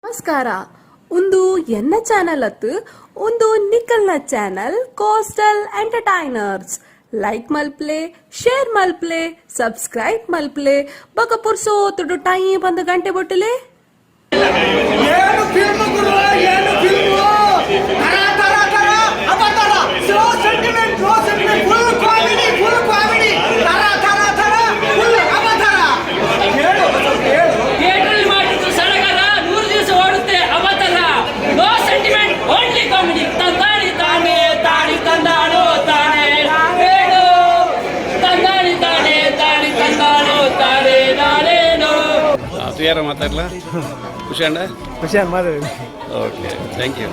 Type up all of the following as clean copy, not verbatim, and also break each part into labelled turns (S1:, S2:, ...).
S1: ನಮಸ್ಕಾರ. ಒಂದು ಎನ್ನ ಚಾನಲ್ ಅತ್ತು, ಒಂದು ನಿಖಲ್ನ ಚಾನಲ್ ಕೋಸ್ಟಲ್ ಎಂಟರ್ಟೈನರ್ಸ್. ಲೈಕ್ ಮಲ್ಪ್ಲೆ, ಶೇರ್ ಮಲ್ಪ್ಲೆ, ಸಬ್ಸ್ಕ್ರೈಬ್ ಮಲ್ಪ್ಲೆ, ಬಕ ಪುರ್ಸೋತುಡು ಟೈಮ್ ಬಂದ ಗಂಟೆ ಬೊಟ್ಟಲೆ.
S2: ಏನು ಫಿಲ್ಮ್ ಗುರು, ಏನು ಫಿಲ್ಮ್! ತರ ತರ ತರ ಅವತಾರ. Slow sentiment, slow sentiment, full comedy, full comedy. ತರ ತರ ತರ ಫುಲ್ ಅವತಾರ. ಹೇಳು, ಸ್ವಲ್ಪ ಹೇಳು.
S3: ಥಿಯೇಟರ್ ಮಾಡಿದ್ದು ಸಡಗರ. 100 ದಿವಸ ಓಡುತ್ತೆ ಅವತಾರ. No sentiment, only comedy. ತಂದಾಣಿ ತಾನೇ ತಾಣಿ ತಂದಾಣೋ ತಾನೇ ಹೇಳು, ತಂದಾಣಿ ತಾನೇ ತಾಣಿ ತಂದಾಣೋ ತಾನೇ ನಾನೇನು.
S4: ತಯಾರ ಮಾತಾಡಲ, ಖುಷಿ ಅಣ್ಣ.
S5: ಖುಷಿ ಮಾತಾಡಿ.
S4: Okay, thank you.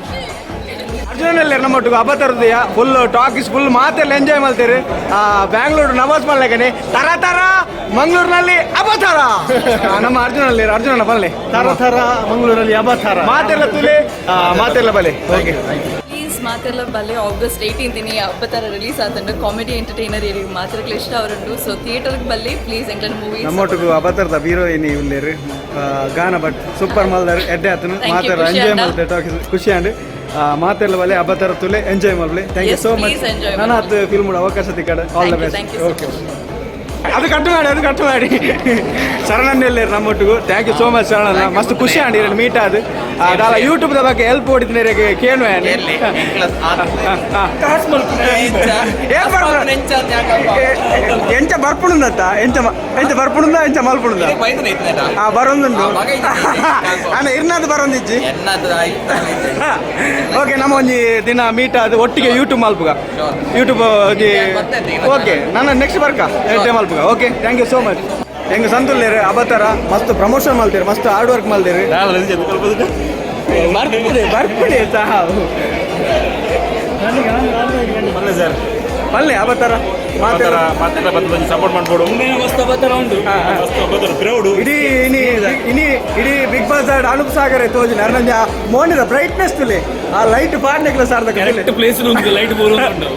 S5: ಅರ್ಜುನಲ್ಲಿ ನಮ್ಮ ಒಟ್ಟಿಗೆ ಅಬತಾರದೆಯ ಫುಲ್ ಟಾಕೀಸ್, ಫುಲ್ ಮಾತೆಲ್ಲ ಎಂಜಾಯ್ ಮಾಡ್ತೀರಿ. ಬ್ಯಾಂಗ್ಳೂರು ನವಾಜ್ ಮಲ್ಲೇಕನೆ ತರ ತರ, ಮಂಗಳೂರಿನಲ್ಲಿ ಅಬತಾರ. ನಮ್ಮ ಅರ್ಜುನಲ್ಲಿ, ಅರ್ಜುನನ ಬಲ್ಲೆ.
S6: ತರ ತರ ಮಂಗಳೂರಲ್ಲಿ ಅಬತಾರ.
S5: ಮಾತೆಲ್ಲ ತುಲೆ, ಮಾತೆಲ್ಲ ಬಲೆ. ಓಕೆ.
S7: ಪ್ಲೀಸ್ ಮಾತೆಲ್ಲ ಬಲ್ಲೆ. ಆಗಸ್ಟ್ 18 ಇನಿ ಅಬ್ಬತರ ರಿಲೀಸ್ ಆತಂಡು. ಕಾಮಿಡಿ ಎಂಟರ್ಟೈನರ್, ಇರಿಗೆ ಮಾತ್ರಕ್ಕೆ ಇಷ್ಟ ಅವರುಂಡು. ಸೊ ಥಿಯೇಟರ್ಗೆ ಬಲ್ಲಿ ಪ್ಲೀಸ್, ಎಂಗ್ಲಂಡ್ ಮೂವಿ.
S5: ನಮ್ಮೊಟ್ಟಿಗೆ ಅಬತಾರದ ಹೀರೋಯಿನಿ ಉಲ್ಲೇರು. ಗಾನ ಬಟ್ ಸೂಪರ್ ಮಲ್ದಾರ್, ಎಡ್ಡೆ ಆತನು.
S7: Thank you,
S5: ಮಾತೆಲ್ಲ
S7: ಖುಷಿ
S5: ಎಂಜಾಯ್
S7: ಅಂಡ.
S5: ಮಾಡ್ತೆ ಟಾಕೀಸ್. ಖುಷಿ ಅಂಡ್ ಮಾತೆಲ್ಲ ಬಲೆ, ಅಬತಾರ ತುಲೆ, ಎಂಜಾಯ್ ಮಾಡ್ಲಿ. Thank you
S7: Yes,
S5: so much.
S7: Please enjoy.
S5: ನನ್ನ ಹತ್ತು ಫಿಲ್ಮ್ ಅವಕಾಶ ತಿಕ್ಕಡ. All the
S7: Thank you,
S5: best.
S7: Thank you so
S5: okay, ಅದು ಕಟ್ ಮಾಡಿ, ಅದು ಕಟ್ ಮಾಡಿ. ಶರಣನ್ನೆಲ್ಲ ನಮ್ಮೊಟ್ಟಿಗೂ. Thank you so much ಶರಣಣ್ಣ. ಮಸ್ತ್ ಖುಷಿ ಆಂಡ್ ಇರಲಿ ಮೀಟ್ ಅದು. ಅದಲ್ಲ, ಯೂಟ್ಯೂಬ್ ಬಗ್ಗೆ ಹೆಲ್ಪ್ ಹೊಡಿತೀನಿ ಕೇಳು. ಎಂಚ ಬರ್ಪುಣಂದತ್ತ? ಎಂಚ ಎಂಚ ಬರ್ಪುಣಂದ? ಎಂಚ ಮಲ್ಪುಣಂದ? ಆ ಬರೊಂದುಂಡು ಅಣ್ಣ, ಇರ್ನಾದ್ ಬರೊಂದಿಜ್ಜಿ. ಓಕೆ, ನಮ್ಮ ಒಂಜಿ ದಿನ ಮೀಟ್ ಅದು ಒಟ್ಟಿಗೆ ಯೂಟ್ಯೂಬ್ ಮಲ್ಪುಗ. ಯೂಟ್ಯೂಬ್. ಓಕೆ, ನಾನು ನೆಕ್ಸ್ಟ್ ಬರ್ಕ ಟೈಮ್ ಮಲ್ಪುಗ. Okay, thank you so much. ಹೆಂಗೆ ಸಂತುಲ್ಲೇರು? ಅಬತಾರ ಮಸ್ತ್ ಪ್ರಮೋಷನ್ ಮಾಡ್ತೀರಿ, ಮಸ್ತ್ ಹಾರ್ಡ್ ವರ್ಕ್ ಮಾಡ್ತೀರಿ. ಬರ್ಪುಡಿ ಬರ್ಪುಡಿ ಸಹ.
S6: ಸರ್.
S5: ಪಲ್ಲೆ ಅಬತಾರ ಮಾತೆಲ್ಲ.
S6: ಮಾತೆಲ್ಲ ಬಂದು ಸಪೋರ್ಟ್ ಮಾಡ್ಕೊಡು.
S3: ಮಸ್ತ್ ಅವತಾರ ಉಂಟು.
S6: ಕ್ರೌಡ್.
S5: ಇಡೀ ಇನಿ ಇನಿ ಇಡೀ ಬಿಗ್ ಬಾಸ್ ಅನೂಪ್ ಸಾಗರ್ ತೋಜಿನ ಅರ್ನಂಜ ಮೋನಿದ ಬ್ರೈಟ್ನೆಸ್ ತುಲೆ, ಆ ಲೈಟ್ ಪಾಡ್ನೆಕ್ಲ ಸಾರ್ದಕ.
S3: ಕರೆಕ್ಟ್ ಪ್ಲೇಸ್ ಉಂಟು, ಲೈಟ್ ಬರುವುದುಂಟು.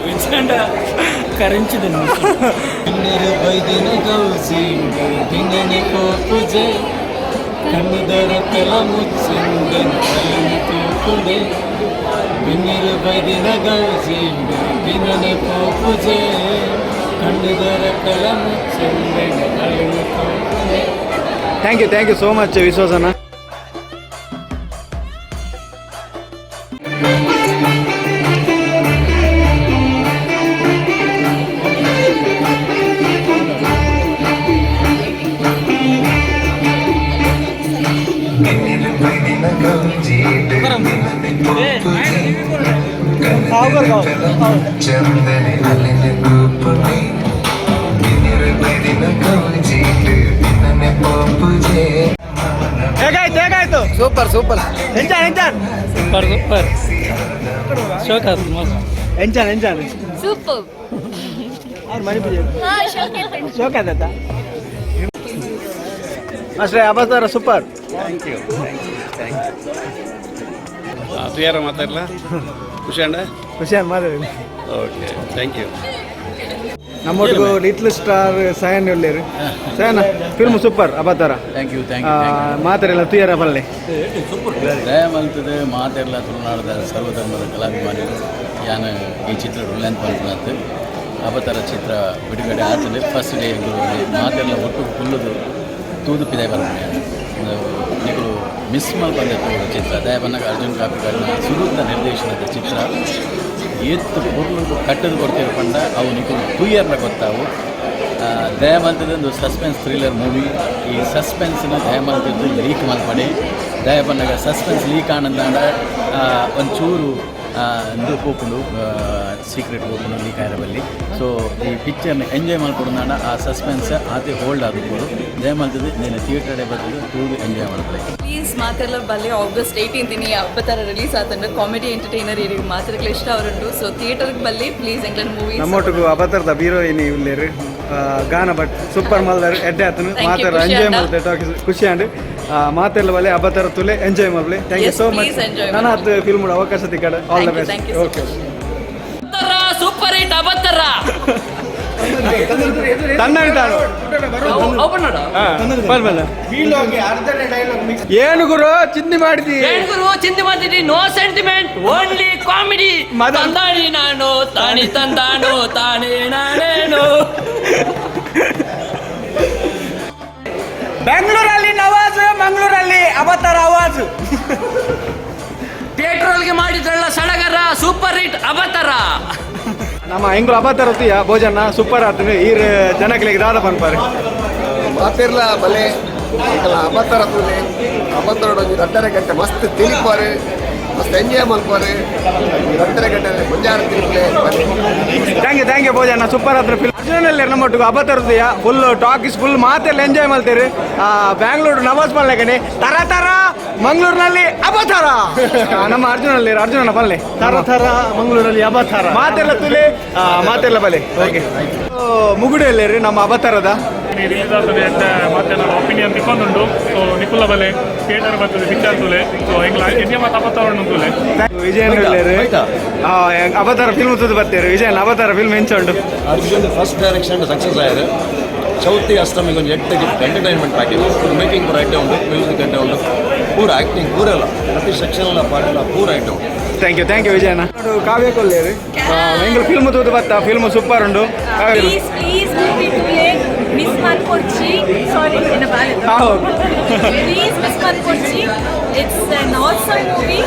S3: ಕರೆಂಚಿದ.
S8: ಬೈದಿನ ಗೌಜಿಂಡು ದಿನನೆ ಕೋಪುಜೆ, ಕಣ್ಣುದರ ಕೆಲ ಮುಚ್ಚಿಂದನ್ ಕಲಿನ ತೂಕುಂಡೆ. ಬಿನ್ನಿರು ಬೈದಿನ ಗೌಜಿಂಡು ದಿನನೆ ಕೋಪುಜೆ, ಕಣ್ಣುದರ ಕೆಲ ಮುಚ್ಚಿಂದನ್ ಕಲಿನ ತೂಕುಂಡೆ.
S5: Thank you, thank you so much ವಿಶ್ವಾಸನ.
S9: ಚಂದನೆ ಅಲ್ಲಿನ ಕೂಪುನೆ ಬಿನ್ನಿರು ಬೈದಿನ ಗೌಜಿಡು ದಿನನೆ ಪೋಪುಜೆ.
S5: ಹೇಗಾಯ್ತು, ಹೇಗಾಯ್ತು?
S2: Super, super.
S5: ಎಂಚಾನ್ ಎಂಚಾನ್?
S3: Super, super. ಶೋಕ್ ಆಯ್ತು ಮಸ್ತ್.
S5: ಎಂಚಾನ್ ಎಂಚಾನ್?
S7: ಸೂಪರ್.
S5: ಅವ್ರು ಮಣಿ ಶೋಕ್ ಆದತ್ತ ಅಷ್ಟೇ. ಅಬತಾರ super.
S4: Thank you, thank you. ತಯಾರ ಮಾತಾಡಲ, ಖುಷಿ ಅಣ್ಣ.
S5: ಖುಷಿ ಮಾತಾಡಿ.
S4: Okay, thank you.
S5: ನಮ್ಮೊಟ್ಟಿಗೆ ಲಿಟ್ಲ್ ಸ್ಟಾರ್ ಸಯನ್ ಉಲ್ಲೇರು. ಸಯನ, ಫಿಲ್ಮ್ ಸೂಪರ್ ಅಬತಾರ.
S8: Thank you, thank you.
S5: ಮಾತಾಡಿಲ್ಲ ತುಯರ ಬಲ್ಲೆ.
S8: ದಯಮಲ್ತದೆ ಮಾತೆರ್ಲ ತುಳುನಾಡದ ಸರ್ವಧರ್ಮದ ಕಲಾಭಿಮಾನಿಗಳು. ಯಾನ್ ಈ ಚಿತ್ರ ಉಲ್ಲೇಂತ್ ಪನ್ಪುನಂತ್ ಅಬತರ ಚಿತ್ರ ಬಿಡುಗಡೆ ಆತದೆ. ಫಸ್ಟ್ ಡೇ ಮಾತೆರ್ಲ ಒಟ್ಟು ಕುಲ್ಲುದು ತೂದು ಪಿದಾಯ್ ಬರ್ಪುನೆ. ನಿಕುಲು ಮಿಸ್ ಮಲ್ಪಂದೆ ತೂದು ಚಿತ್ರ. ದಯ ಬನ್ನಗ ಅರ್ಜುನ್ ಕಾಪಿಕಾಡಿನ ಸುರುತ್ತ ನಿರ್ದೇಶನದ ಚಿತ್ರ. ಏತ್ ಪೊರ್ಲು ಕಟ್ಟದು ಕೊಡ್ತೇವೆ ಪಂಡ ಅವು ನಿಕುಲು ತೂಯರ್ನ ಗೊತ್ತಾವು. ದಯಮಲ್ತದ ಒಂದು ಸಸ್ಪೆನ್ಸ್ ಥ್ರಿಲ್ಲರ್ ಮೂವಿ. ಈ ಸಸ್ಪೆನ್ಸ್ನ ದಯಮಲ್ತದ್ದು ಲೀಕ್ ಮಲ್ಪಡೆ. ದಯ ಪನ್ನಗ ಸಸ್ಪೆನ್ಸ್ ಲೀಕ್ ಆನಂದಾಂಡ ಒಂಚೂರು ಇಂದು ಪೋಪುಂಡು, ಸೀಕ್ರೆಟ್ ಪೋಪುಂಡು ಲೀಕ್ ಆಯಿರಬಲ್ಲಿ. ಸೊ ಈ ಪಿಕ್ಚರ್ನ ಎಂಜಾಯ್ ಮಲ್ಪೊಡುಂದಾಂಡ ಆ ಸಸ್ಪೆನ್ಸ್ ಆತೆ ಹೋಲ್ಡ್ ಆದುಪ್ಪೊಡು. ದಯಮಲ್ತದ್ದು ನೇನು ಥಿಯೇಟರ್ ಬರ್ತದೆ, ತೂದು ಎಂಜಾಯ್ ಮಲ್ಪಲೆ.
S7: ಪ್ಲೀಸ್ ಮಾತೆಲ್ಲ ಬಲ್ಲೆ. ಆಗಸ್ಟ್ 18 ಇನಿ ಅಬ್ಬತರ ರಿಲೀಸ್ ಆತಂಡು. ಕಾಮಿಡಿ ಎಂಟರ್ಟೈನರ್, ಇರಿಗೆ ಮಾತ್ರಕ್ಕೆ ಇಷ್ಟ ಅವರುಂಡು. ಸೊ ಥಿಯೇಟರ್ಗೆ ಬಲ್ಲಿ ಪ್ಲೀಸ್, ಎಂಗ್ಲಂಡ್ ಮೂವಿ.
S5: ನಮ್ಮೊಟ್ಟಿಗೆ ಅಬತಾರದ ಹೀರೋಯಿನಿ ಉಲ್ಲೇರು. ಗಾನ ಬಟ್ ಸೂಪರ್ ಮಲ್ದಾರ್, ಎಡ್ಡೆ ಆತನು.
S7: Thank you,
S5: ಮಾತಾಡ
S7: ಖುಷಿ
S5: ಎಂಜಾಯ್
S7: ಅಂಡ.
S5: ಮಾಡ್ತೆ ಟಾಕೀಸ್. ಖುಷಿ ಅಂಡ್ ಮಾತೆಲ್ಲ ಬಲೆ, ಅಬತಾರ ತುಲೆ, ಎಂಜಾಯ್ ಮಾಡ್ಲಿ. Thank you
S7: Yes,
S5: so much.
S7: Please enjoy.
S5: ನನ್ನ ಹತ್ತು ಫಿಲ್ಮ್ ಅವಕಾಶ ತಿಕ್ಕಡ. All the
S7: Thank you,
S5: best.
S7: Thank you so
S5: okay.
S3: Super hit Avatar.
S5: ತಂದಾಣಿ ತಾನು. ಬಲ್ ಬಲ್ಲ. ಏನು ಗುರು ಚಿಂತೆ ಮಾಡಿದಿ?
S3: ಏನು ಗುರು ಚಿಂತೆ ಮಾಡ್ತಿದ್ದಿ? No sentiment, only comedy. ತಂದಾಣಿ ನಾನು ತಾನಿ ತಂದಾನು ತಾನೇ ನಾನೇನು.
S5: ಬೆಂಗಳೂರಲ್ಲಿ ನವಾಜ್, ಮಂಗಳೂರಲ್ಲಿ ಅವತಾರ ಅವಾಜ್.
S3: ಥಿಯೇಟರ್ ಒಳಗೆ ಮಾಡಿದ್ರಲ್ಲ ಸಡಗರ, ಸೂಪರ್ ಹಿಟ್ ಅವತಾರ.
S5: ನಮ್ಮ ಹೆಂಗ್ಳು ಅಬತಾರ ಹೊತ್ತಿಯ ಭೋಜನ ಸೂಪರ್ ಆತನು. ಈ ಜನಗಳಿಗೆ ದಾದ ಪನ್ಪಾರೆ.
S10: ಮಾತಿರ್ಲ ಬಲೆ ಎಂಕಲ ಅಬತಾರ ತೂಲೆ. ಅಬತಾರ ಒಂಜಿ 2.5 ಗಂಟೆ ಮಸ್ತ್ ತಿಳಿಪಾರು, ಮಸ್ತ್ ಎಂಜಾಯ್ ಮಲ್ಪಾರು. 2.5 ಗಂಟೆ ಮಂಜಾರ ತಿರುಪಲೆ.
S5: Thank you, thank you Bhojanna. Super ಆತ್ರ ಫಿಲ್ಮ್. ಅರ್ಜುನಲ್ಲಿ ನಮ್ಮ ಒಟ್ಟಿಗೆ ಅಬತಾರ ಫುಲ್ ಟಾಕ್ is full ಮಾತೆಲ್ಲ ಎಂಜಾಯ್ ಮಾಡ್ತೀರಿ. ಬ್ಯಾಂಗ್ಳೂರು ನವಾಜ್ ಪಲ್ಲೆಗನೆ ತರ ತರ, ಮಂಗಳೂರಿನಲ್ಲಿ ಅಬತಾರ. ನಮ್ಮ ಅರ್ಜುನಲ್ಲಿ ಅರ್ಜುನನ ಪಲ್ಲೆ.
S6: ತರ ತರ, ಮಂಗಳೂರಲ್ಲಿ ಅಬತಾರ.
S5: ಮಾತೆಲ್ಲ ತುಲೆ, ಮಾತೆಲ್ಲ ಬಲೆ. ಓಕೆ, ಮುಗುಡೆಯಲ್ಲಿ ನಮ್ಮ ಅವತಾರದ
S6: ರಿಲೀಸ್ ಆಗ್ತದೆ ಅಂತ ಮತ್ತೆ ನಮ್ಮ ಒಪಿನಿಯನ್ ತಿಕ್ಕೊಂದುಂಡು. ಸೊ ನಿಕುಲ ಬಲೆ, ಥಿಯೇಟರ್ ಬರ್ತದೆ, ಪಿಕ್ಚರ್ ತೂಲೆ. ಸೊ ಎಂಗ್ಲ ಎನ್ಯ ಮಾತ ಅಬತಾರ ತೂಲೆ.
S5: ವಿಜಯನ್ ಅವತಾರ ಫಿಲ್ಮ್ ತುದು ಬರ್ತೀರಿ. ವಿಜಯನ್, ಅವತಾರ ಫಿಲ್ಮ್ ಎಂಚ ಉಂಟು?
S11: ಅರ್ಜುನ್ ಫಸ್ಟ್ ಡೈರೆಕ್ಷನ್ ಸಕ್ಸಸ್ ಆಗಿದೆ. ಚೌತಿ ಅಷ್ಟಮಿಗೆ ಒಂದು ಎಡ್ಡೆ ಗಿಫ್ಟ್, ಎಂಟರ್ಟೈನ್ಮೆಂಟ್ ಪ್ಯಾಕೇಜ್. ಮೇಕಿಂಗ್ ಪೂರ ಎಡ್ಡೆ ಉಂಟು, ಮ್ಯೂಸಿಕ್ ಎಡ್ಡೆ ಉಂಟು, ಪೂರ ಆ್ಯಕ್ಟಿಂಗ್ ಪೂರೆಲ್ಲ, ಪ್ರತಿ ಸೆಕ್ಷನ್ ಎಲ್ಲ ಪಾರ್ಟ್ ಎಲ್ಲ ಪೂರ ಎಡ್ಡೆ ಉಂಟು.
S5: Thank you, thank you ವಿಜಯಣ್ಣ. ಕಾವ್ಯ ಕೊಲ್ಲೇರಿ, ಎಂಗ್ಳು ಫಿಲ್ಮ್ ತೂದು ಬತ್ತ, ಫಿಲ್ಮ್ ಸೂಪರ್ ಉಂಟು.
S7: ಪ್ಲೀಸ್ ಪ್ಲೀಸ್ ಮೂವಿ ತೂಲೆ, ಮಿಸ್ ಮನ್ಕೊಡ್ಚಿ. ಸಾರಿ. ಪ್ಲೀಸ್ ಮಿಸ್ ಮನ್ಕೊಡ್ಚಿ. It's an awesome movie.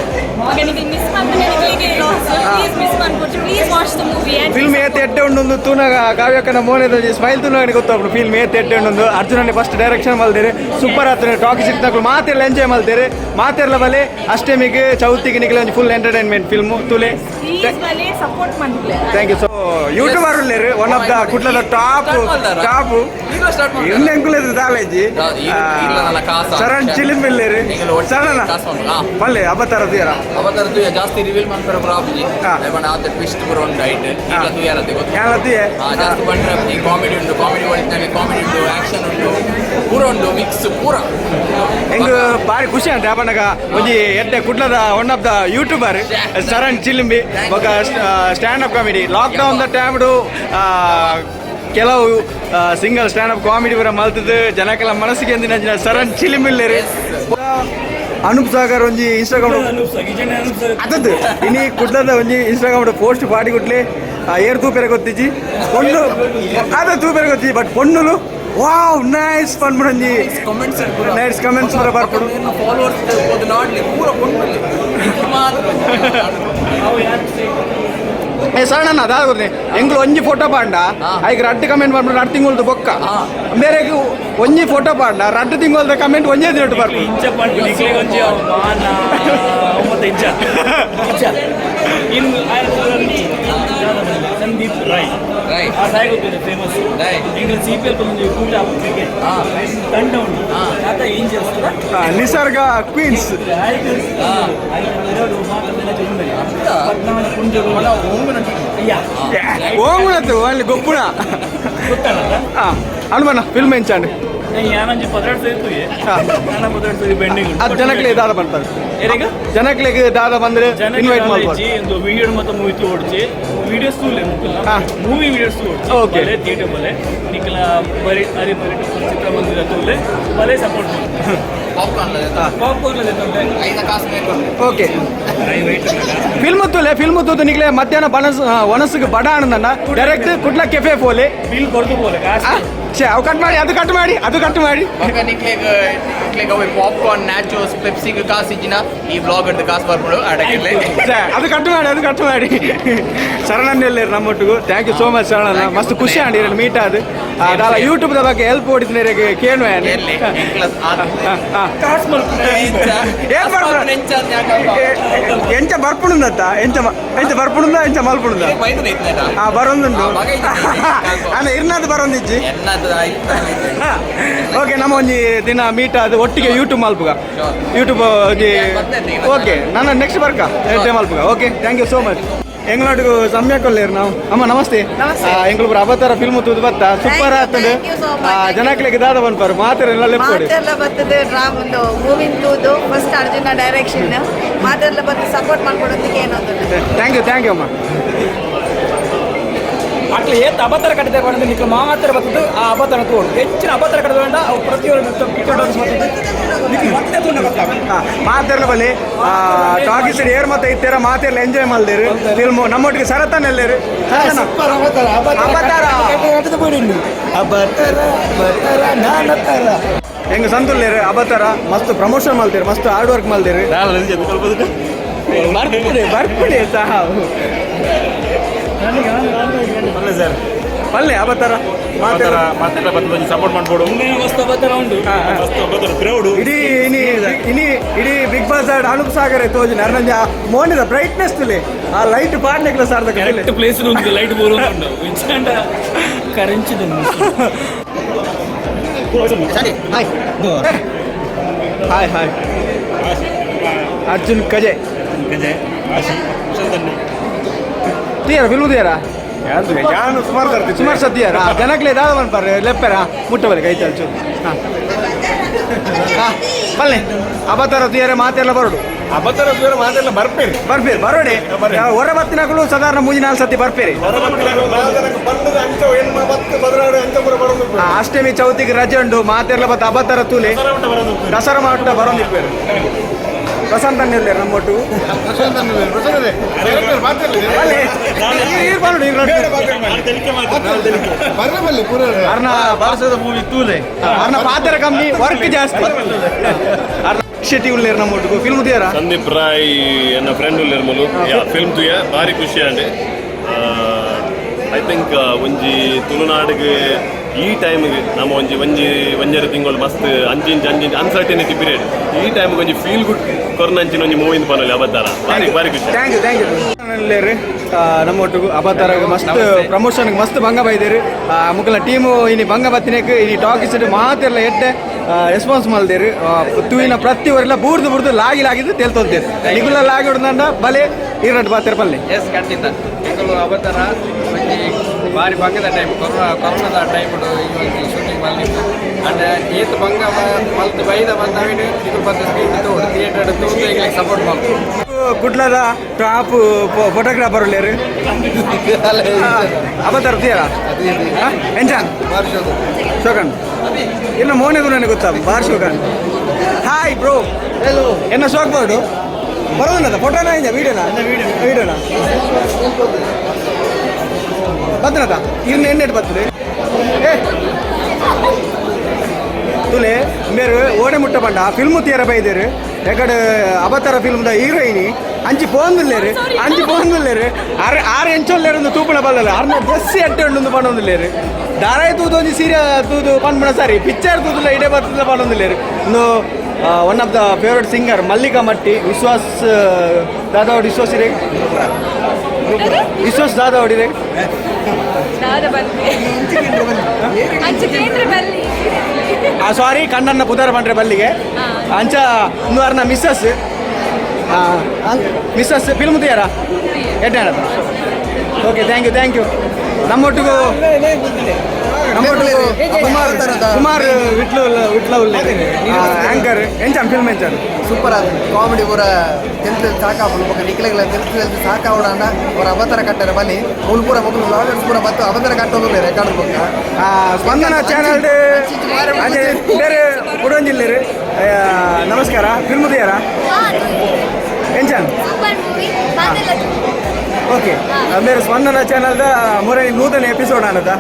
S7: ನಿಮಗೆ ಮಿಸ್ ಮಾಡ್ತಾರೆ, ನಿಮಗೆ ಲಾಸ್. ಪ್ಲೀಸ್ ಮಿಸ್ ಮನ್ಕೊಡ್ಚಿ. Please watch the movie and
S5: film ಏತ್ ಎಡ್ಡೆ ಉಂಡು ತೂನಾಗ, ಕಾವ್ಯಕ್ಕನ ಮೋನೆದ ಸ್ಮೈಲ್ ತೂನಾಗ ಗೊತ್ತಾಗ್ಬಿಡು ಫಿಲ್ಮ್ ಏತ್ ಎಡ್ಡೆ ಉಂಡು. ಅರ್ಜುನನೇ ಫಸ್ಟ್ ಡೈರೆಕ್ಷನ್ ಮಲ್ದಿರಿ, ಸೂಪರ್ ಆತನೆ. ಟಾಕಿ ಸಿಕ್ತಾಕ್ಲು ಮಾತೆಲ್ಲ ಎಂಜಾಯ್ ಮಲ್ತೀರಿ. ಮಾತೆಲ್ಲ ಬಲೆ. ಅಷ್ಟಮಿಗೆ ಚೌತಿಗೆ ನಿಗಲ ಒಂಜಿ ಫುಲ್ ಎಂಟರ್ಟೈನ್ಮೆಂಟ್ ಫಿಲ್ಮ್ ತುಲೆ.
S7: ಪ್ಲೀಸ್ ಬಲೆ, ಸಪೋರ್ಟ್ ಮನ್ಪುಲೆ.
S5: Thank you. So YouTuber ಉಲ್ಲೇರು, ಒನ್ ಆಫ್ the ಕುಡ್ಲದ ಟಾಪ್ ಟಾಪ್. ಇನ್ನು ಎಂಕುಲೇದು ದಾಲೇಜಿ ಶರಣ್ ಚಿಲಿಂಬ್ ಇಲ್ಲೇರು. ಶರಣ ಪಲ್ಲೆ, ಅಬತಾರ ತೀರ.
S12: ಅವತಾರ ಜಾಸ್ತಿ ರಿವೀಲ್ ಮಾಡ್ತಾರೆ ಪ್ರಾಬ್ಲಿ. ಆತ ಟ್ವಿಸ್ಟ್ ಪೂರ ಉಂಟು ಐಟ್ ಈಗ ತೂಯರತ್ತೆ ಗೊತ್ತು. ಜಾಸ್ತಿ ಬಂದ್ರೆ ಕಾಮಿಡಿ ಉಂಟು, ಕಾಮಿಡಿ ಹೊಡಿತಾನೆ, ಕಾಮಿಡಿ ಉಂಟು, ಆಕ್ಷನ್ ಉಂಟು, ಪೂರ ಉಂಟು, ಮಿಕ್ಸ್ ಪೂರ.
S5: ಎಂಗ್ ಬಾರಿ ಖುಷಿ ಅಂತ ಯಾಪನಗ ಒಂಜಿ ಎಡ್ಡೆ ಕುಡ್ಲದ one of the YouTuber Sharan Chilimbi. ಬೊಕ stand up comedy, lock down the ಟೈಮ್ಡು ಕೆಲವು ಸಿಂಗಲ್ ಸ್ಟ್ಯಾಂಡ್ ಅಪ್ ಕಾಮಿಡಿ ಪೂರ ಮಲ್ತದ್ದು ಜನಕ್ಕೆಲ್ಲ ಮನಸ್ಸಿಗೆ ಅಂದಿನ ಶರಣ್ ಚಿಲಿಂಬಿಲ್ಲೇರಿ. ಅನೂಪ್ ಸಾಗರ್ ಒಂಜಿ ಇನ್ಸ್ಟಾಗ್ರಾಮ್ ಅದದ್ದು ಇನಿ ಕುಡ್ಲದ ಒಂಜಿ ಇನ್ಸ್ಟಾಗ್ರಾಮ್ ಪೋಸ್ಟ್ ಪಾಡಿ ಕುಟ್ಲೆ ಏರ್ ತೂಪೆರೆ ಗೊತ್ತಿಜ್ಜಿ, ಪೊಣ್ಣು ಅದ ತೂಪೆರೆ ಗೊತ್ತಿಜ್ಜಿ. ಬಟ್ ಪೊಣ್ಣುಲು ವಾವ್ ನೈಸ್ ಪನ್ಪುಡೊಂಜಿ
S12: ಕಾಮೆಂಟ್ಸ್.
S5: ನೈಸ್ ಕಮೆಂಟ್ಸ್ ಪೂರ ಬರ್ಪುಡು.
S12: ಫಾಲೋವರ್ಸ್ ನಾಡ್ಲಿ ಪೂರ ಪೊಣ್ಣುಲಿ.
S5: ಏ ಸಣ್ಣ ದಾದ ಗೊತ್ತೇ, ಎಂಗ್ಲು ಒಂಜಿ ಫೋಟೋ ಪಾಂಡ ಐಕ್ ರಡ್ಡು ಕಮೆಂಟ್ ಮಾಡ್ಬಿಟ್ಟು ರಡ್ಡು ತಿಂಗಳದು ಬೊಕ್ಕ. ಬೇರೆ ಒಂಜಿ ಫೋಟೋ ಪಾಂಡ ರಡ್ಡು ತಿಂಗಳದ ಕಮೆಂಟ್ ಒಂಜೇ ದಿನಟ್ಟು ಬರ್ಪು.
S3: ಇಂಚ ಪಂಡು ನಿಕ್ಲೆಗ್ ಒಂಜಿ ಮಾನ ಒಂಬತ್ತು ಇಂಚ ಇಂಚ ಇನ್ನು ಸಂದೀಪ್ ರಾಯ್.
S12: ರೈ.
S3: ಆ ಸಾಯಿ ಗೊತ್ತಿದೆ, ಫೇಮಸ್. ಎಂಗ್ಲ ಸಿಪಿಎಲ್ ಒಂಜಿ ಕೂಟ ಕ್ರಿಕೆಟ್ ತಂಡ ಉಂಟು, ಆತ ಏಂಜಲ್ಸ್.
S5: ನಿಸರ್ಗ ಕ್ವೀನ್ಸ್. ಓಂಗುಣತ್ತು ಅಲ್ಲಿ ಗೊಪ್ಪುಣ ಹನುಮಣ್ಣ ಫಿಲ್ಮ್ ಎಂಚಾಂಡ್?
S3: ಯಾನೊಂಜಿ 12 ಸೇರ್ತುವೆ ನಾನು 12 ಬೆಂಡಿಂಗ್.
S5: ಅದು ಜನಕ್ಲೆ ದಾದ ಬಂತಾರೆ.
S3: ಏರಿಗ?
S5: ಜನಕ್ಲೆಗ್ ದಾದ ಬಂದ್ರೆ ಇನ್ವೈಟ್ ಮಾಡ್ಬೋದು.
S3: ಒಂದು ವಿಡಿಯೋ ಮತ್ತು ಮೂವಿ ತೋಡ್ಚಿ, ವಿಡಿಯೋಸ್ ತೂಲೆ ಮುಕ್ಕಲ್ಲ, ಮೂವಿ ವಿಡಿಯೋಸ್ ತೋಡ್ಚಿ. ಬಲೆ ಥಿಯೇಟರ್ ಬಲೆ, ನಿಕಲ ಬರಿ ಅರಿ ಬರಿ ಚಿತ್ರಮಂದಿರ ತೂಲೆ, ಬಲೆ, ಸಪೋರ್ಟ್.
S12: ಪಾಪ್ಕಾರ್ನ್.
S3: ಪಾಪ್ಕಾರ್ನ್.
S12: ಐದ ಕಾಸು ಬೇಕು.
S5: ಓಕೆ, ಫಿಲ್ಮ್ ತೂಲೆ. ಫಿಲ್ಮ್ ತೂತು ನಿಕ್ಲೆ ಮಧ್ಯಾಹ್ನ ಬನಸ್ ಒಣಸಿಗೆ ಬಡ ಆನಂದಣ್ಣ ಡೈರೆಕ್ಟ್ ಕುಡ್ಲ ಕೆಫೆ ಪೋಲೆ.
S3: ಬಿಲ್ ಕೊಡ್ದು ಪೋಲೆ.
S5: ಛೇ, ಅವು ಕಟ್ ಮಾಡಿ, ಅದು ಕಟ್ ಮಾಡಿ, ಅದು ಕಟ್ ಮಾಡಿ.
S12: ಬೊಕ ನಿಕ್ಲೆಗ್ ನಿಕ್ಲೆಗ್ ಅವೆ ಪಾಪ್ಕಾರ್ನ್, ನ್ಯಾಚೋಸ್, ಪೆಪ್ಸಿಗ್ ಕಾಸು ಇಜ್ಜಿನ ಈ ವ್ಲಾಗ್ ಅಡ್ದು ಕಾಸು ಬರ್ಬೋದು ಆಡಕ್ಕಿಲ್ಲ.
S5: ಛೇ, ಅದು ಕಟ್ ಮಾಡಿ, ಅದು ಕಟ್ ಮಾಡಿ. ಶರಣನ್ನೆಲ್ಲ ನಮ್ಮೊಟ್ಟಿಗೂ. Thank you so much ಶರಣಣ್ಣ. ಮಸ್ತ್ ಖುಷಿ ಆಂಡ್ ಮೀಟ್ ಅದು ದಾಲ ಯೂಟ್ಯೂಬ್ the ಬಗ್ಗೆ ಹೆಲ್ಪ್ ಓಡಿದ್ನೇರೆಗೆ ಕೇಳುವ. ಏನ್ ಮಾಡ್ತಾರೆ? ಎಂಚ ಬರ್ಪುಣುಂದತ್ತ? ಎಂಚ ಎಂಚ ಬರ್ಪುಣುಂದ? ಎಂಚ ಮಲ್ಪುಣುಂದ? ಹಾ, ಬರೋದುಂಟು ಅಲ್ಲ, ಇರ್ನಾದ್ ಬರೋದಿಜ್ಜಿ. ಓಕೆ, ನಮ್ಮ ಒಂಜಿ ದಿನ ಮೀಟ್ ಅದು ಒಟ್ಟಿಗೆ ಯೂಟ್ಯೂಬ್ ಮಲ್ಪುಗ. ಯೂಟ್ಯೂಬ್. ಓಕೆ, ನಾನು ನೆಕ್ಸ್ಟ್ ಬರ್ಕ ಮಲ್ಪುಗ. Okay, thank you so much. ಎಂಗ್ಲಾಟಿಗೂ ಸಮ್ಯಕ್ ಒಲ್ಲೇರು ನಾವು. ಅಮ್ಮ ನಮಸ್ತೆ. ಎಂಗ್ಳು ಪೂರ ಅವತಾರ ಫಿಲ್ಮ್ ತೂದು ಬತ್ತ, ಸೂಪರ್ ಆಗ್ತದೆ. ಜನಕ್ಲೆಗ್ ದಾದ ಪನ್ಪಾರು ಮಾತೆರೆಲ್ಲ ಲೆಪ್ಪೋಡು.
S7: ಮಾತೆಲ್ಲ ಬರ್ತದೆ. ಒಂದು ಮೂವಿನ ತೂದು, ಫಸ್ಟ್ ಅರ್ಜುನ ಡೈರೆಕ್ಷನ್, ಮಾತೆಲ್ಲ ಬತ್ತು ಸಪೋರ್ಟ್ ಮಾಡ್ಕೊಡೋದಕ್ಕೆ ಏನೊಂದು.
S5: Thank you, thank you ಅಮ್ಮ. ಅಟ್ಲ ಏತ್ ಅಬತರ ಕಟ್ಟಿದೆ ಪಂಡ ನಿಕ್ಲು ಮಾತ್ರ ಬರ್ತದೆ ಆ ಅಬತರ ತೋಡು ಹೆಚ್ಚಿನ ಅಬತರ ಕಟ್ಟದ ಬೇಡ ಅವು ಪ್ರತಿಯೊಂದು ಪಿಕ್ಚರ್ ಬರ್ತದೆ ನಿಕ್ಲು ಮತ್ತೆ ತೂಂಡ ಗೊತ್ತಾಗ
S13: ಮಾತೆರ್ಲ ಬಲ್ಲಿ ಟಾಕೀಸ್ ಏರ್ ಮತ್ತೆ ಇತ್ತೀರ ಮಾತೆರ್ಲ ಎಂಜಾಯ್ ಮಲ್ದಿರು ಫಿಲ್ಮು ನಮ್ಮೊಟ್ಟಿಗೆ ಸರತನ ಎಲ್ಲೇರು. ಅಬತಾರ ಹೆಂಗ ಸಂತುಲ್ಲೇರು ಅಬತಾರ ಮಸ್ತ್ ಪ್ರಮೋಷನ್ ಮಲ್ತೀರಿ, ಮಸ್ತ್ ಹಾರ್ಡ್ ವರ್ಕ್ ಮಲ್ದಿರಿ. ಬರ್ಪುಡೆ ಬರ್ಪುಡೆ ಸಹ
S6: ಸರ್.
S13: ಪಲ್ಲೆ ಅಬತಾರ
S6: ಮಾತೆಲ್ಲ ಬರ್ತದೆ, ಸಪೋರ್ಟ್ ಮಾಡ್ಬೋದು. ಮಸ್ತ್ ಅಬತಾರ ಉಂಟು, ಮಸ್ತ್ ಅಬತಾರ ಕ್ರೌಡ್.
S13: ಇಡೀ ಇನಿ ಇನಿ ಇಡೀ ಬಿಗ್ ಬಾಸ್ ಆಡ್ ಅನೂಪ್ ಸಾಗರ್ ತೋಜಿನ ಅರ್ನಂಜ ಮೋನಿದ ಬ್ರೈಟ್ನೆಸ್ ತುಲೆ ಆ ಲೈಟ್ ಪಾಡ್ನೆಕ್ಲ ಸಾರ್ದ
S3: ಕರೆಕ್ಟ್ ಪ್ಲೇಸ್ ಉಂಟು, ಲೈಟ್ ಬೋರು ಉಂಟು ವಿಚಾಂಡ ಕರೆಂಚಿದ.
S13: Hi hi hi Arjun Kaje ತೀರ ಫಿಲ್ಮ್ ತೀರ
S10: ಸುಮಾರು ಸರ್ತಿ
S13: ಸುಮಾರು ಸತಿಯಾರ ಜನಕ್ಲೆ ದಾದ ಪನ್ಪಾರೆ ಲೆಪ್ಪೆರ ಮುಟ್ಟ ಬಲೆ ಕೈ ಚಾಲ್ಚು. ಹಾಂ ಹಾಂ ಬಲ್ಲೆ ಅಬತಾರ ತೀರ ಮಾತೆಲ್ಲ ಬರೋಡು.
S10: ಅಬತಾರ ತೀರ ಮಾತೆಲ್ಲ ಬರ್ಪೇರಿ
S13: ಬರ್ಪೇರಿ ಬರೋಡೆ. ಹೊರ ಬತ್ತಿನಕಲು ಸಾಧಾರಣ ಮೂಜಿ ನಾಲ್ಕು ಸತಿ ಬರ್ಪೇರಿ. ಅಷ್ಟಮಿ ಚೌತಿಗೆ ರಜೆ ಉಂಟು, ಮಾತೆಲ್ಲ ಬತ್ತ ಅಬತಾರ ತೂಲೆ ದಸರಾ ಮಾಟ ಬರೋದಿಪ್ಪೇರು. ಪ್ರಶಾಂತ್ ಅನ್ನಿಲ್ಲ ನಮ್ಮೊಟ್ಟು. ಅರ್ನ ಪಾತ್ರ ಕಮ್ಮಿ, ವರ್ಕ್ ಜಾಸ್ತಿ. ಶೆಟ್ಟಿ ಉಳ್ಳೇರು ನಮ್ಮೊಟ್ಟಿಗೆ ಫಿಲ್ಮ್ ತೀರ
S6: ಸಂದೀಪ್ ರಾಯ್ ಎನ್ನ ಫ್ರೆಂಡ್ ಉಳ್ಳೇರು ಮುಲು ಫಿಲ್ಮ್ ತುಯ ಭಾರಿ ಖುಷಿ and I think ಒಂಜಿ ತುಳುನಾಡಿಗೆ ಈ ಟೈಮ್ಗೆ ನಮ್ಮ ಒಂಜಿ ಒಂಜಿ ಒಂಜರೆ ತಿಂಗಳು ಮಸ್ತ್ ಅಂಚಿಂಚ್ ಅಂಚಿಂಚ್ ಅನ್ಸರ್ಟಿನಿಟಿ ಪೀರಿಯಡ್, ಈ ಟೈಮ್ಗೆ ಒಂಜಿ ಫೀಲ್ ಗುಡ್ ಕೊರ್ನಂಚಿನ ಒಂಜಿ ಮೂವಿಂದ ಪನೊಲಿ ಅಬತಾರ ಭಾರಿ ಭಾರಿ ಖುಷಿ.
S13: Thank you thank you. ನಮ್ಮೊಟ್ಟಿಗೆ ಅಬತಾರ ಮಸ್ತ್ ಪ್ರಮೋಷನ್ ಮಸ್ತ್ ಭಂಗ ಬೈದೇರು ಮುಕ್ಕಲ ಟೀಮು ಇನಿ ಭಂಗ ಬತ್ತಿನಕ್ಕೆ ಇನಿ ಟಾಕೀಸ್ ಮಾತೆಲ್ಲ ಎಡ್ಡೆ ರೆಸ್ಪಾನ್ಸ್ ಮಲ್ದೇರು. ತೂಯಿನ ಪ್ರತಿ ಊರೆಲ್ಲ ಬೂರ್ದು ಬೂರ್ದು ಲಾಗಿ ಲಾಗಿದ್ದು ತೇಲ್ತೊಲ್ತೇರು. ನಿಗುಲ ಲಾಗಿ ಹೊಡ್ದಂಡ ಬಲೆ ಈರಡ್ ಬಾತೆರ್ ಪಲ್ಲೆ.
S12: ಎಸ್ ಖಂಡಿತ ನಿಕುಲು ಅಬತಾರ ಒಂಜಿ ಭಾರಿ ಬಂಗದ ಟೈಮ್, ಕೊರೋನಾದ ಟೈಮ್ ಈ ಒಂಜಿ ಶೂಟಿಂಗ್ ಮಲ್ದಿತ್ತು. ಅಂಡ್ ಏತ್ ಬಂಗ ಮಲ್ತ್ ಬೈದ ಬಂದವಿನ ನಿಕುಲು ಬತ್ತ ಸ್ಕ್ರೀನ್ ತೋಡು ಥಿಯೇಟರ್ ತೂದು ಎಂಗ್ಲಿಗೆ ಸಪೋರ್ಟ್ ಮಲ್ತು.
S13: ಕುಡ್ಲದ ಟಾಪ್ ಫೋಟೋಗ್ರಾಫರ್ ಉಳ್ಳೇರು ಅಬತಾರ ತೀರ ಎಂಚಾನ್ ಶೋಕನ್ ಇನ್ನು ಮೋನೆದು ನನಗೆ ಗೊತ್ತಾ ಬಾರ್ ಶೋಕನ್. Hi bro, hello. ಎನ್ನ ಶೋಕ್ ಬೋರ್ಡು ಬರೋದನ್ನದ ಫೋಟೋನ ಇಂಜ ವೀಡಿಯೋನಾ ವೀಡಿಯೋನಾ ಬರ್ತನದ ಇನ್ನು ಎಣ್ಣೆಟ್ ಬರ್ತದೆ. ಏ ತುಲೆ ಮೇರು ಓಡೆ ಮುಟ್ಟ ಬಂಡ ಫಿಲ್ಮ್ ತೀರ ಬೈದೇರು ಎಕಡೆ ಅಬತಾರ ಫಿಲ್ಮ್ದ ಹೀರೋಯಿನಿ ಅಂಚಿ ಪೋಂದುಲ್ಲೇರು ಅಂಚಿ ಪೋಂದುಲ್ಲೇರು ಆರು ಆರು ಎಂಚೊಲ್ಲೇರು ಒಂದು ತೂಪಣ ಬಲ್ಲಲ್ಲ ಅರ್ನ ಡ್ರೆಸ್ ಎಡ್ಡೆ ಉಂಡು ಪಣೊಂದುಲ್ಲೇರು ದಾರಾಯಿ ತೂದು ಒಂಜಿ ಸೀರೆ ತೂದು ಪನ್ಪುಣ ಸಾರಿ ಪಿಕ್ಚರ್ ತೂದುಲ ಇಡೆ ಬರ್ತದ ಪಣೊಂದುಲ್ಲೇರು. ಇನ್ನು one of the favourite singer Mallika Matti Vishwas ದಾದಾವಡಿ ವಿಶ್ವಾಸ್ ಇರೇ ವಿಶ್ವಾಸ್ ದಾದಾವಡಿ ರೇ ಸಾರಿ ಕಣ್ಣನ್ನ ಪುದಾರ ಪಂಡ್ರೆ ಬಲ್ಲಿಗೆ ಅಂಚ ಇಂದು ಅರ್ನ missus missus film ತೀಯಾರ ಎಡ್ಡೆ. Okay thank you thank you. ನಮ್ಮೊಟ್ಟಿಗೂ ನಮ್ಮೊಟ್ಟಿಗೂ ಕುಮಾರ್ ಕುಮಾರ್ ವಿಟ್ಲು ವಿಟ್ಲ ಉಳ್ಳೇರು ಆ್ಯಂಕರ್ ಎಂಚಾನ್ ಫಿಲ್ಮ್ ಎಂಚಾನ್
S10: ಸೂಪರ್ ಆದ ಕಾಮಿಡಿ ಪೂರ ತೆಲ್ತು ಸಾಕಾಪುಂಡು ಬೊಕ್ಕ ನಿಕ್ಲೆಗ್ಲ ತೆಲ್ತು ತೆಲ್ತು ಸಾಕಾವಡಾಂಡ ಅವರ ಅವತಾರ ಕಟ್ಟರೆ ಬನ್ನಿ ಮೂಲು ಪೂರ ಮೊದಲು ವ್ಲಾಗರ್ಸ್ ಪೂರ ಬತ್ತು ಅವತಾರ ಕಟ್ಟೋದು ರೆಕಾರ್ಡ್ ಬೊಕ್ಕ
S13: ಸ್ಪಂದನ ಚಾನಲ್ ಅದೇ ಬೇರೆ ಕುಡೊಂಜಿಲ್ಲೇರು. ನಮಸ್ಕಾರ ಫಿಲ್ಮ್ ತೀಯಾರ ಎಂಚಾನ್. ಓಕೆ ಬೇರೆ ಸ್ಪಂದನ ಚಾನಲ್ದ ಮೊರೆ ನೂತನ ಎಪಿಸೋಡ್ ಅನ್ನದ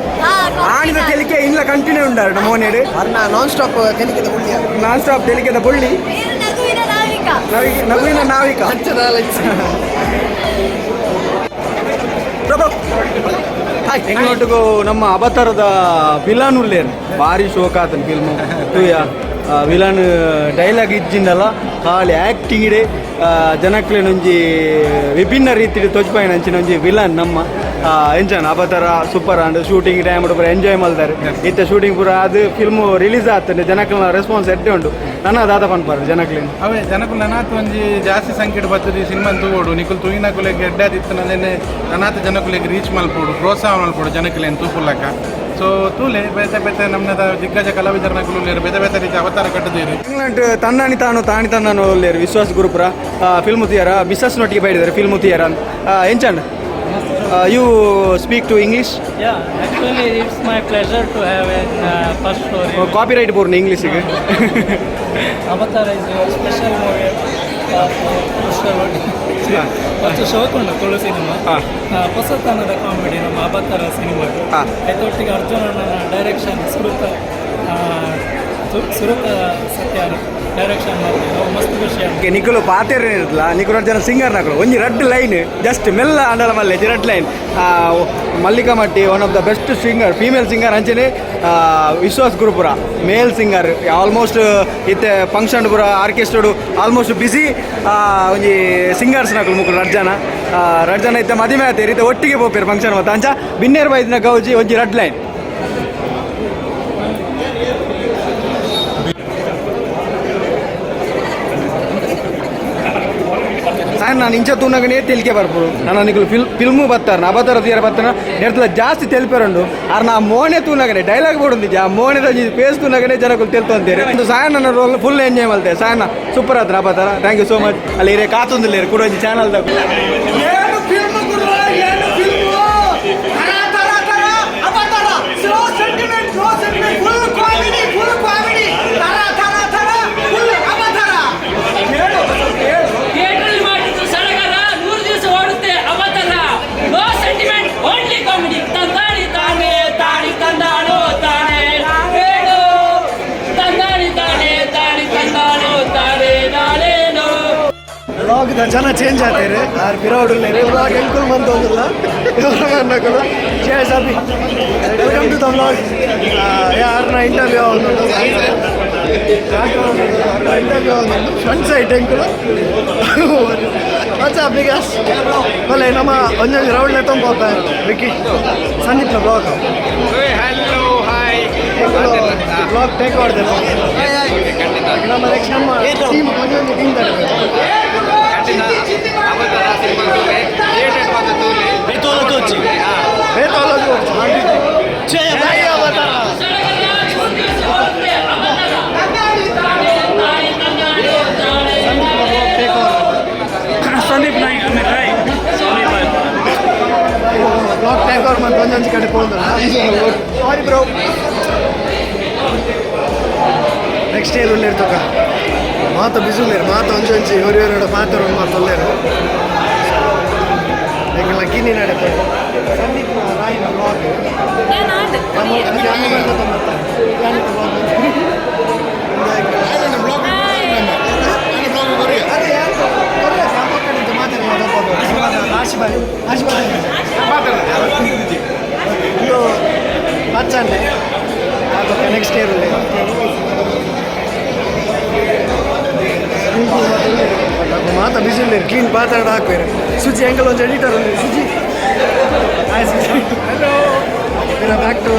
S13: ಆಣಿದ ತೆಲಿಕೆ ಇಲ್ಲ ಕಂಟಿನ್ಯೂ ಉಂಟಾರು ಮೋನೇಡು
S10: ಅರ್ನ ನಾನ್ ಸ್ಟಾಪ್ ತೆಲಿಕೆದ ಬುಳ್ಳಿ
S13: ನಾನ್ ಸ್ಟಾಪ್ ತೆಲಿಕೆದ ಬುಳ್ಳಿ ನಗುವಿನ ನಾವಿಕ. ಎಂಗ್ಲೊಟ್ಟಿಗೂ ನಮ್ಮ ಅವತಾರದ ವಿಲನ್ ಉಳ್ಳೇನು ಭಾರಿ ಶೋಕ ಆತನ ಫಿಲ್ಮು ತೂಯ ವಿಲನ್ ಡೈಲಾಗ್ ಇಜ್ಜಿಂದಲ್ಲ ಖಾಲಿ ಆ್ಯಕ್ಟಿಂಗ್ ಇಡೆ ಜನಕ್ಲೇನೊಂಜಿ ವಿಭಿನ್ನ ರೀತಿಡ್ ತೊಜ್ಪಾಯಿನ ಅಂಚಿನ ಒಂಜಿ ವಿಲನ್ ನಮ್ಮ ಎಂಚನ ಅಬತರ super and shooting time ಪೂರ ಎಂಜಾಯ್ ಮಲ್ದಾರೆ. ಇತ್ತೆ ಶೂಟಿಂಗ್ ಪೂರ ಅದು ಫಿಲ್ಮ್ ರಿಲೀಸ್ ಆತಂಡೆ ಜನಕ್ಲೆನ ರೆಸ್ಪಾನ್ಸ್ ಎಡ್ಡೆ ಉಂಡು. ನನ್ನ ದಾದ ಪನ್ಪಾರು ಜನಕ್ಲೇನು
S14: ಅವೇ ಜನಕುಲು ನನಾತ್ ಒಂಜಿ ಜಾಸ್ತಿ ಸಂಖ್ಯೆಡ್ ಬತ್ತುದು ಸಿನಿಮಾ ತೂವೊಡು ನಿಕುಲು ತೂಯಿನಕುಲೆಗ್ ಎಡ್ಡೆ ಆದಿತ್ತುನಂದೇನೆ ನನಾತ್ ಜನಕುಲೆಗ್ ರೀಚ್ ಮಲ್ಪೊಡು ಪ್ರೋತ್ಸಾಹ ಮಲ್ಪೊಡು ಜನಕುಲೆನ್ ತೂಪುಲಕ. ಸೊ ತೂಲೆ ಬೇತೆ ಬೇತೆ ನಮ್ಮದ ದಿಗ್ಗಜ ಕಲಾವಿದರನಕುಲು ಉಲ್ಲೆರ್ ಬೇತೆ ಬೇತೆ ರೀತಿ ಅವತಾರ ಕಟ್ಟುದೇರು.
S13: ಇಂಗ್ಲೆಂಡ್ ತನ್ನಾನಿ ತಾನು ತಾನಿ ತನ್ನಾನು ಉಲ್ಲೆರ್ ವಿಶ್ವಾಸ್ ಗುರುಪುರ ಫಿಲ್ಮ್ ತಿಯರ ಮಿಸಸ್ ನೊಟ್ಟಿಗೆ ಬೈಡಿದ್ದಾರೆ ಫಿಲ್ಮ್ ತಿಯರ ಎಂಚಂಡ್
S5: You speak to English?
S15: Yeah, actually, it's my pleasure to have a first story.
S5: Copyright Poorna ಇಂಗ್ಲೀಷಿಗೆ.
S15: Avatar is a special movie of ಮತ್ತು ಶೋಕುಂಡು ತುಳು cinema, ಹೊಸತನದ comedy ನಮ್ಮ ಅವತಾರ ಸಿನಿಮಾ. ಅದೊಟ್ಟಿಗೆ ಅರ್ಜುನನ ಡೈರೆಕ್ಷನ್, ಸುರುತ ಸುರುತ ಸತ್ಯ ಡೈರೆಕ್ಷನ್ ಮಾಡ್ತೀವಿ. ಮಸ್ತ್ ಖುಷಿ
S5: ಓಕೆ, ನಿಕುಲು ಪಾತೆರ್ ಇರ್ತಲ್ಲ, ನಿಕುಲು ಜನ ಸಿಂಗರ್ ನಕಲು. ಒಂಜಿ ರಡ್ಡ್ ಲೈನ್ ಜಸ್ಟ್ ಮೆಲ್ಲ ಅಂಡಲ ಮಲ್ಲೆ ರಡ್ಡ್ line. Mallika Matti, one of the best singer, female singer. ಅಂಚನೆ ವಿಶ್ವಾಸ್ ಗುರುಪುರ, ಮೇಲ್ ಸಿಂಗರ್. ಆಲ್ಮೋಸ್ಟ್ ಇತ್ತೆ ಫಂಕ್ಷನ್ ಪೂರ ಆರ್ಕೆಸ್ಟ್ರಾಡು ಆಲ್ಮೋಸ್ಟ್ ಬಿಸಿ. ಒಂಜಿ ಸಿಂಗರ್ಸ್ ನಕಲು ಮುಕುಲು ರಡ್ಡ್ ಜನ. ರಡ್ಡ್ ಜನ ಇತ್ತೆ ಮದಿಮೆ ಆತೇರ್, ಇತ್ತೆ ಒಟ್ಟಿಗೆ ಪೋಪೇರು ಫಂಕ್ಷನ್. ಮತ್ತು ಅಂಚ ಬಿನ್ನೇರ್ ಬೈದಿನ ಗೌಜಿ, ಒಂಜಿ ರಡ್ಡ್ ಲೈನ್. ನಾನು ಇಂಚ ತೂನಗನೇ ತೆಲಿಕೆ ಬರ್ಪುಡು. ನಾನು ನಿಕುಲು ಫಿಲ್ಮು ಬತ್ತಾರೆ, ಅಬತಾರ ತೀರ ಬತ್ತಾರ ನೆರ್ತಲ ಜಾಸ್ತಿ ತೆಲ್ಪೆರುಂಡು. ಆರ್ ನಾ ಮೋನೆ ತೂನಗನೆ ಡೈಲಾಗ್ ಬೋಡುಂದಿ, ಆ ಮೋನೆದ ಫೇಸ್ ತೂನಗನೆ ಜನಕುಲು ತೆಲ್ತೊಂತೇರು. ಒಂದು ಸಾಯನ ರೋಲ್ ಫುಲ್ ಎಂಜಾಯ್ ಮಲ್ತೆ. ಸಾಯನ ಸೂಪರ್ ಆತ್ರ ಅಬತಾರ. Thank you so much. ಅಲ್ಲಿ ಇರೇ ಕಾತೊಂದಿಲ್ಲ ಕೂಡ ಒಂಜಿ ಚಾನಲ್.
S2: ಏನು ಫಿಲ್ಮ್ ಗುರು, ಏನು ಫಿಲ್ಮ್! ತರ ತರ ತರ ಅವತಾರ. Slow sentiment, slow sentiment, full comedy, full comedy. ತರ ತರ ತರ ಫುಲ್ ಅವತಾರ. ಹೇಳು, ಹೇಳು.
S3: ಥಿಯೇಟರ್ ಮಾಡಿದ್ದು ಸಡಗರ, 100 ದಿವಸ ಓಡುತ್ತೆ ಅವತಾರ. No sentiment, only comedy. ತಂದಾಡಿ ತಾನೇ ತಾಡಿ ತಂದಾಡೋ ತಾನೇ ಹೇಳು, ತಂದಾಡಿ ತಾನೇ ತಾಡಿ ತಂದಾಡೋ ತಾನೇ ನಾನೇನು.
S16: ವ್ಲಾಗ್ ಜನ ಚೇಂಜ್ ಆಗ್ತಾರೆ. ಆರ್ ಪಿರಾವುಡುಲ್ಲೇರು ವ್ಲಾಗ್ ಎಂಕುಲು ಮಂತೊಂದುಲ್ಲ ಅನ್ನಕುಲು. Cheers Abhi, welcome to the vlog. ಯಾರನ್ನ ಇಂಟರ್ವ್ಯೂ ಆವೊಂದುಂಡು, ಇಂಟರ್ವ್ಯೂ ಆವೊಂದುಂಡು. ಫ್ರಂಟ್ ಸೈಡ್ ಎಂಕುಲು. ವಾಟ್ಸ್ ಅಪ್ ಬಿಗಾಸ್? ಬಲ್ಲೆ, ನಮ್ಮ ಒಂಜೊಂಜಿ ರೌಂಡ್ ಲೆತ್ತೊಂದು ವಿಕ್ಕಿ ಸಂದೀಪ್ನ vlog.
S12: Hello, hi.
S16: Vlog take over. ನಮ್ಮ ನೆಕ್ಸ್ಟ್ ನಮ್ಮ ಟೀಮ್, ಒಂಜೊಂಜಿ ಟೀಮ್.
S12: ಅವತಾರ ಸಿನಿಮಾ ತೂಲೆ, ಥಿಯೇಟರ್ ಮಾತ್ರ ತೂಲೆ.
S16: ಜೈ ಅವತಾರ.
S15: Sandeep Naik Rai.
S16: Vlog take over ಮಂತ್ ಒಂಜೊಂಜಿ ಕಡೆ ಪೋಂದು. Sorry bro. ನೆಕ್ಸ್ಟ್ ಇಯರ್ ಉಲ್ಲೇರು ತಕ ಮಾತ ಬಿಸಿ ಉಲ್ಲೇರು. ಮಾತ ಒಂಜೊಂಜಿ ಒರಿಯೋರೋಡ ಮಾತಾಡೋ ಮಾತು ಉಲ್ಲೇರು. ಎಂಕಲ್ನ ಕಿನ್ನಿ ನಡೆ ಸಂದೀಪ್ ರಾಯಿನ ವ್ಲಾಗ್. ನಮ್ಮ ಬಚ್ಚಾನೆ. ನೆಕ್ಸ್ಟ್ ಇಯರ್ ಮಾತ ಬಿಸಿ ಉಲ್ಲೇರು. ಕ್ಲೀನ್ ಪಾತ್ರ ಹಾಕ್ಬೇರು. ಸುಜಿ ಎಂಕಲ್ ಒಂಜಿ ಎಡಿಟರ್ ಉಲ್ಲೇರು. Suji, hi Suji. Hello. Back to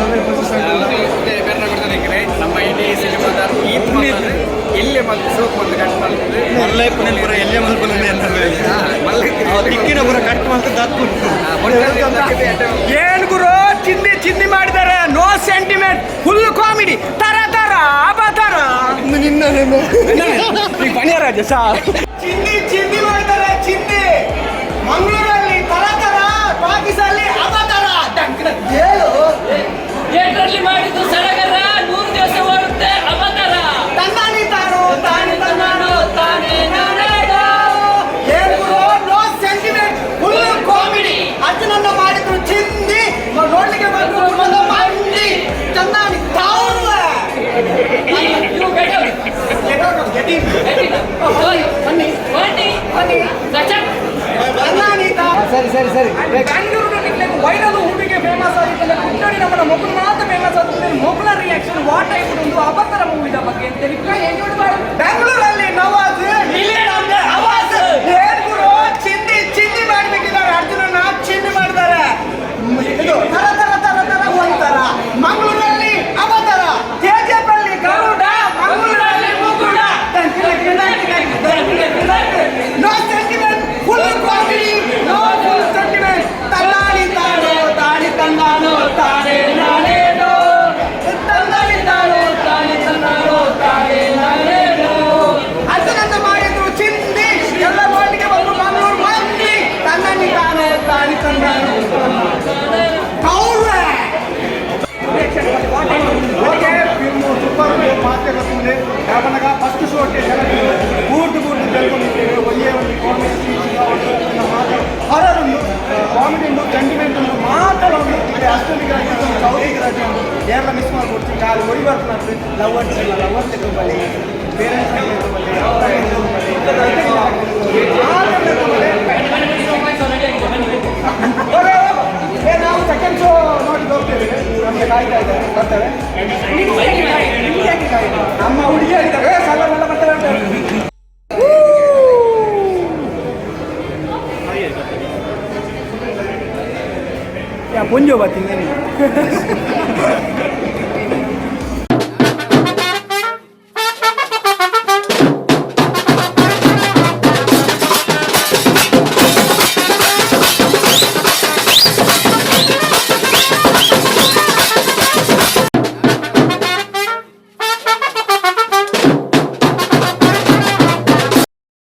S12: ನಮ್ಮ ಇಡೀ ಸಿನಿಮಾದ ಈ ಎಲ್ಲೇ ಮಲ್ತು ಸೋಪ್ ಒಂದು ಕಟ್ ಮಲ್ತದೆ.
S5: ಮಲ್ಲೆ ಎಲ್ಲೇ ಮಲ್ಪುನ ದಿಕ್ಕಿನ ಪೂರ ಕಟ್ ಮಲ್ತು.
S2: ಏನ್ ಗುರು, ಚಿಂದಿ ಚಿಂದಿ ಮಾಡಿದ್ದಾರೆ. No sentiment, full comedy. ತರ ತರ ಅಬತಾರ.
S16: ನಿನ್ನ
S5: ಪಣಿಯರಾಜ ಸಾ.
S2: ಚಿಂದಿ ಚಿಂದಿ ಮಾಡ್ತಾರೆ ಚಿಂದಿ. ಮಂಗಳೂರಲ್ಲಿ ತರ ತರ, ಪಾಕಿಸ್ತಾನಲ್ಲಿ ಅಬತಾರ. ಹೇಳು.
S3: ಥಿಯೇಟರ್ ಮಾಡಿದ್ದು ಸಡಗರ, 100 ದಿವಸ ಓಡುತ್ತೆ ಅವತಾರ.
S2: ತಂದಾನಿ ತಾನು ತಾನಿ
S3: ತಂದಾನೋ ತಾನೇ ನಾನೇನೋ.
S2: ಏನ್ ಗುರು, no sentiment, full comedy. ಅರ್ಜುನನ್ನ ಮಾಡಿದ್ರು ಚಿಂದಿ. ನೋಡ್ಲಿಕ್ಕೆ ಬಂದ್ರು ಕುಟುಂಬದ ಮಂದಿ ಚಂದಾನಿ ತಾವು.
S3: You get out.
S2: Get out, get in.
S3: Get in.
S2: ಬನ್ನಿ.
S3: ಬನ್ನಿ.
S2: ಬನ್ನಿ.
S3: ಸಚನ್.
S2: ತಂದಾನಿ ತಾನು.
S16: ಸರಿ ಸರಿ ಸರಿ.
S2: ಬ್ಯಾಂಗ್ಳೂರು ವೈರಲ್ ಹೂವಿಗೆ ಫೇಮಸ್ ಆಗಿದ್ದಲ್ಲ ಕುಟ್ಟಡಿ ನಮ್ಮನ ಮೊಬೈಲ್ ಮಾತ್ರ ಫೇಮಸ್ ಆಗುತ್ತೆ. ಮೊಬೈಲ್ ರಿಯಾಕ್ಷನ್ what ಆಯ್ತು ಒಂದು ಅಬತರ ಮೂವಿದ ಬಗ್ಗೆ ಅಂತ ಬೆಂಗಳೂರಲ್ಲಿ ನವಾಜ್, ಇಲ್ಲಿ ನಮ್ಗೆ ಅವಾಜ್. ಏನ್ ಗುರು, ಚಿಂದಿ ಚಿಂದಿ ಮಾಡ್ಬಿಟ್ಟಿದ್ದಾರೆ. ಅರ್ಜುನನ್ನ ಚಿಂದಿ ಮಾಡಿದ್ದಾರೆ. ಇದು ತರ ತರ ತರ ತರ ಒಂಥರ, ಮಂಗಳೂರಲ್ಲಿ ಅವತಾರ, ಕೆಜಿಎಫ್ ಅಲ್ಲಿ ಗರುಡ, ಮಂಗಳೂರಲ್ಲಿ ಮುಗುಡ. No sentiment, full comedy. No full sentiment. ತಲ್ಲಾಡಿ ತಾನೋ ತಾಳಿ ತಂದಾನೋ ತಾನೇ ನಾನೇನೋ, ತಂದಾಡಿ ತಾನೋ ತಾಳಿ ತಂದಾನೋ ತಾನೇ ನಾನೇನೋ. ಅರ್ಜುನನ್ನ ಮಾಡಿದ್ರು ಚಿಂದಿ.
S5: ತೆರಿದು ಬರ್ಪುನಂತೆ ಲವರ್ಸ್ ಇಲ್ಲ, ಲವರ್ಸ್ ತಗೊಳ್ಳಿ, ಪೇರೆಂಟ್ಸ್ ತಗೊಳ್ಳಿ. ನಾವು ಸೆಕೆಂಡ್ ಶೋ ನೋಡಿ ಹೋಗ್ತೇವೆ. ನಮಗೆ ಕಾಯ್ತಾ ಇದ್ದಾರೆ, ಬರ್ತಾರೆ. ನಿಮ್ಗೆ ಯಾಕೆ ಕಾಯ್ತಾ? ನಮ್ಮ ಹುಡುಗಿ ಹೇಳಿದ್ದಾರೆ, ಏ ಸಲ ಎಲ್ಲ ಬರ್ತಾರೆ ಅಂತ. ಯಾ ಪೊಂಜೋ ಬರ್ತೀನಿ.